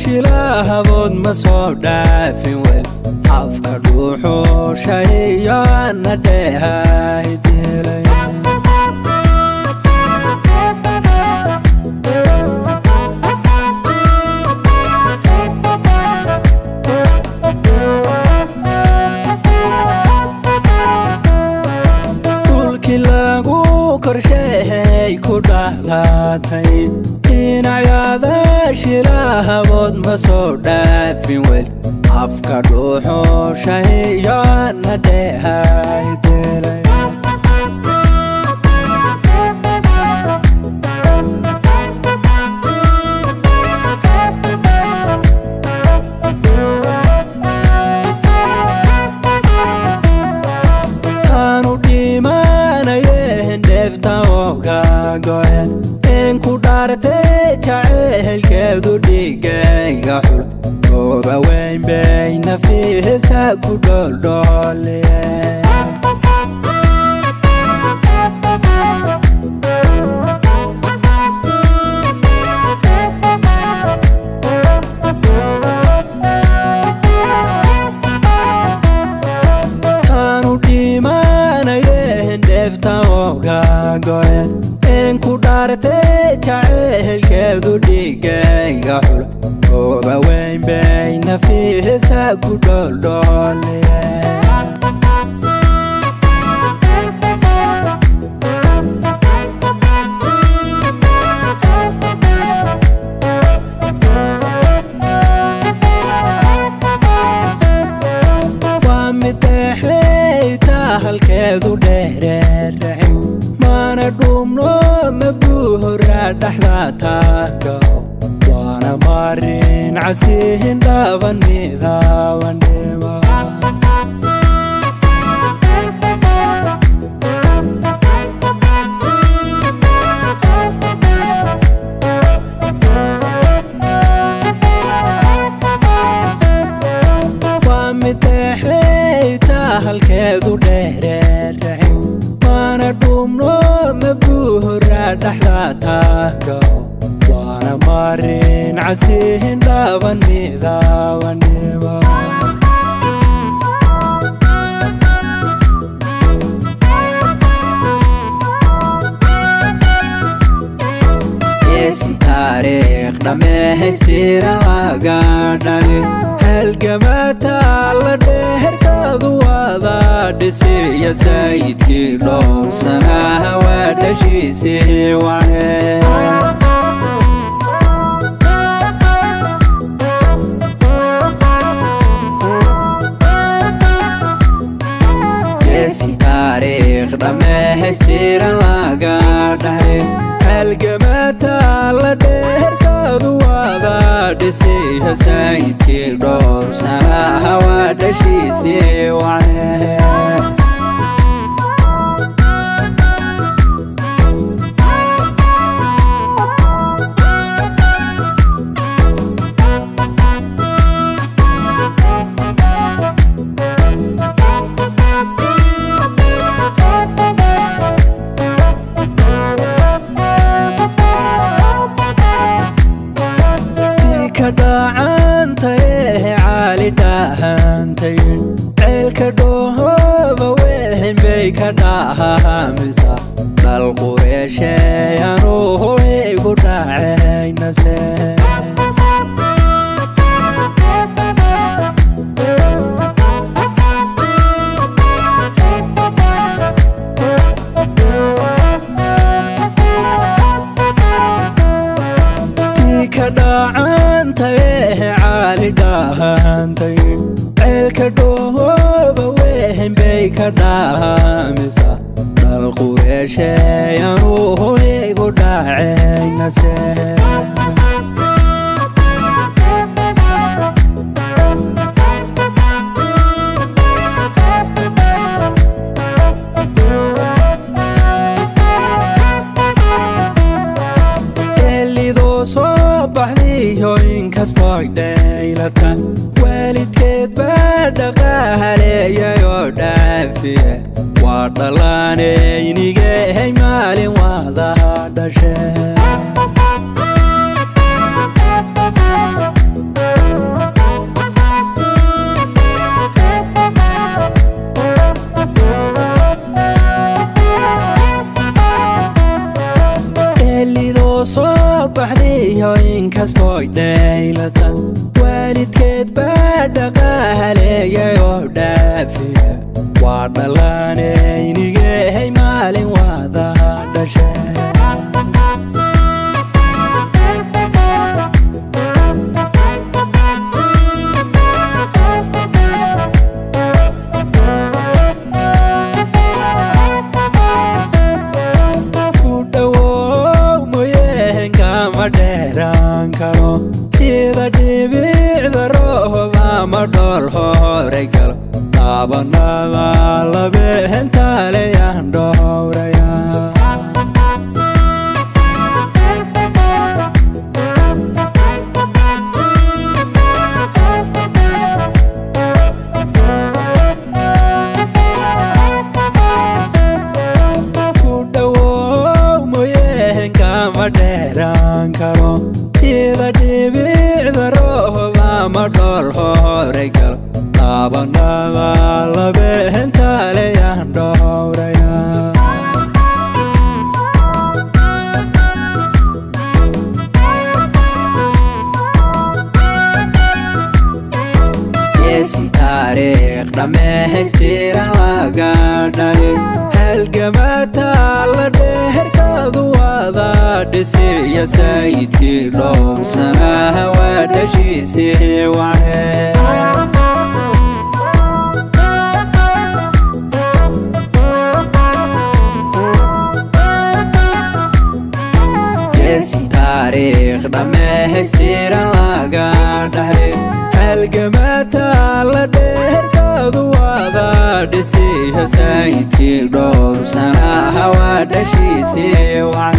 Shilahabood ma soo dhaafin wel, afka dhuuxushayana dhehaydilay. Dhulkii lagu korsheey ku dhalatay dhinacyada shilahabood ma soo dhaafin wel, afka dhuuxushayana dhehaydilay. Aanu dhimanayeen dheefta oga goe in ku dhaartay jaceylkeedu dhigayga xul gooba weyn bay nafiisa ku dholdhooliye. Aanu dhimanayeen dheefta oga goe in ku dhaartay jaceylkeedu dhigayga xul gooba weyn bay nafiisa ku dholdhooliye. Waa mid dheexayta halkeedu dheereeracin, mana dhumno ma buura dhexda taagaw, waana marin casihin dhaban midaaban dhima. Waa mid dheexayta halkeedu dheereeracin, mana dhumno ma buura dhexda taagaw, waana marin casihin dhaban midaaban dhima. Geesi taariikh dhammaystiran laga dhali, halgamata la dheherkaadu wada dhisiya, sayidkii dhowr sanaha waa dhashiisii wane. Geesi taariikh dhammaystiran laga dhali, halgamata la dheherkaadu wada dhisiya, sayidkii dhowr sanaha waa dhashiisii wane. Ka dhacantay caali dhahantay, ceelka dhooba weyn bay ka dhahamisa, dhal qureeshey anuhu igu dhacaynase. Ka dhacantay caali dhahantay, ceelka dhooba weyn bay ka dhahamisa, dhal qureeshey anuhu igu dhacaynase. Dheelidoo soo baxdiyo inkastoo dhaylata, waalidkeed baa dhaqaaleeyay oo dhaafiye, waa dhallaanaynigay maalin wada dhashe. dhaylata, waalidkeed baa dhaqaaleeyay oo dhaafiya. Waa dhallaanaynigehay maalin wada dhashe. Ku dhowow mooyeen kama dheeraan karo, sida dhibicda roob ama dhool horay galo. Taabanada labeentaaleyaan dhowraya. Ku dhowow mooyeen kama dheeraan karo, sida dhibicda roob ama dhool horay galo. Taabanada labeentaaleyaan dhowraya. Geesi taariikh dhammaystiran laga dhalay, halgamata la dheherkaadu wada dhisiya. Sayidkii dhowrsanaha waa dhashiisii wace. Geesi taariikh dhammaystiran laga dhaxlay, halgamata la dheherkaadu wada dhisiya. Sayidkii dhowrsanaha waa dhashiisii wace.